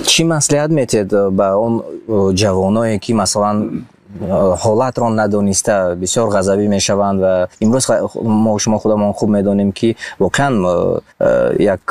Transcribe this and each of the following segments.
Чӣ маслиҳат метиҳед ба он ҷавоное, ки масалан ҳолатро надониста бисёр ғазабӣ мешаванд? Ва имрӯз мо шумо худамон хуб медонем, ки воқеан як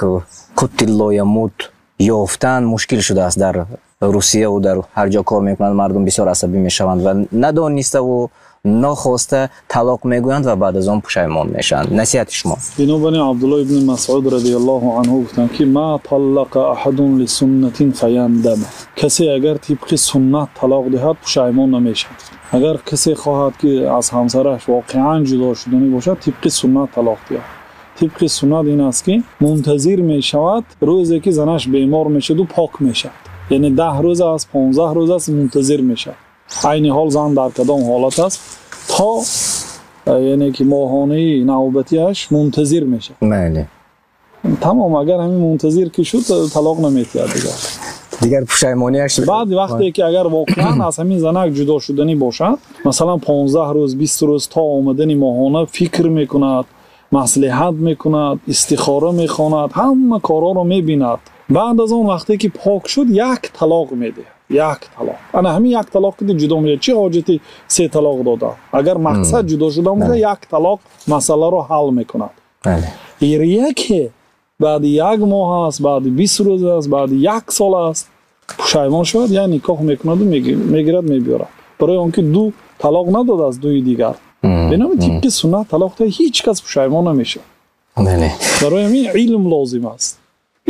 қутти лоямут ёфтан мушкил шудааст дар Русияву дар ҳар ҷо кор мекунанд, мардум бисёр асабӣ мешаванд ва надониставу нохоста талоқ мегӯянд ва баъд аз он пушаймон мешаванд. Насиҳати шумо? Бинобар ин Абдуллоҳ ибни Масъуд радиаллоҳу анҳу гуфтанд, ки ма таллақа аҳадун лисуннатин фаяндам, касе агар тибқи суннат талоқ диҳад, пушаймон намешавад. Агар касе хоҳад, ки аз ҳамсараш воқеан ҷудо шуданӣ бошад, тибқи суннат талоқ диҳад. Тибқи суннат ин аст, ки мунтазир мешавад рӯзе, ки занаш бемор мешаваду пок мешавад, яъне 10 рӯз аст, 15 рӯз аст, мунтазир мешавад, айни ҳол зан дар кадом ҳолат аст, то яъне ки моҳонаи навбатиаш мунтазир мешавад. Тамом, агар ҳамин мунтазир ки шуд, талоқ наметиҳад дигар. Дигар пушаймонияш. Баъди вақте ки агар воқеан аз ҳамин занак ҷудо шуданӣ бошад, масалан 15 рӯз, 20 рӯз то омадани моҳона фикр мекунад, маслиҳат мекунад, истихора мехонад, ҳама корҳоро мебинад. Баъд аз он вақте ки пок шуд, як талоқ медиҳад, як талоқ. Ана ҳамин як талоқ ки ҷудо мешавад. Чӣ ҳоҷати се талоқ дода? Агар мақсад ҷудо шуда бошад, як талоқ масъаларо ҳал мекунад. Яке баъди як моҳ аст, баъди 20 рӯз аст, баъди як сол аст, пушаймон шавад, як никоҳ мекунаду мегирад, мебиёрад, барои он ки ду талоқ надодааст, дуи дигар. Бинобар тибқи суннат талоқ диҳад, ҳеҷ кас пушаймон намешавад. Барои ҳамин илм лозим аст.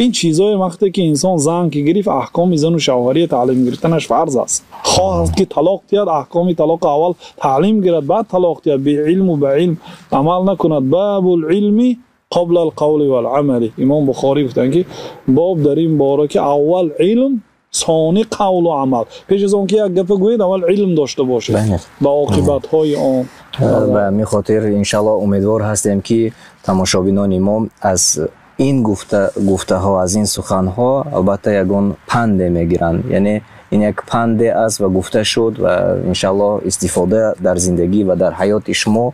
Ин чизҳое, вақте ки инсон зан ки гирифт, аҳкоми зану шавҳария таълим гирифтанаш фарз аст. Хоҳад ки талоқ диҳад, аҳкоми талоқро аввал таълим гирад, баъд талоқ диҳад. Беилму ба илм амал накунад. Бабул илми қабла алқавли валамали. Имом Бухорӣ гуфтанд, ки боб дар ин бора, ки аввал илм, сони қавлу амал. Пеш аз он ки як гапа гӯед, аввал илм дошта бошед ба оқибатҳои он. Ба ҳамин хотир, иншаллоҳ, умедвор ҳастем, ки тамошобинони мо аз ин гуфтаҳо, аз ин суханҳо албатта ягон панде мегиранд, яъне ин як панде аст ва гуфта шуд ва иншаллоҳ истифода дар зиндагӣ ва дар ҳаёти шумо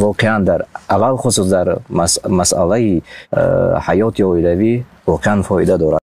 воқеан дар аввал хусус дар масъалаи ҳаёти оилавӣ воқеан фоида дорад.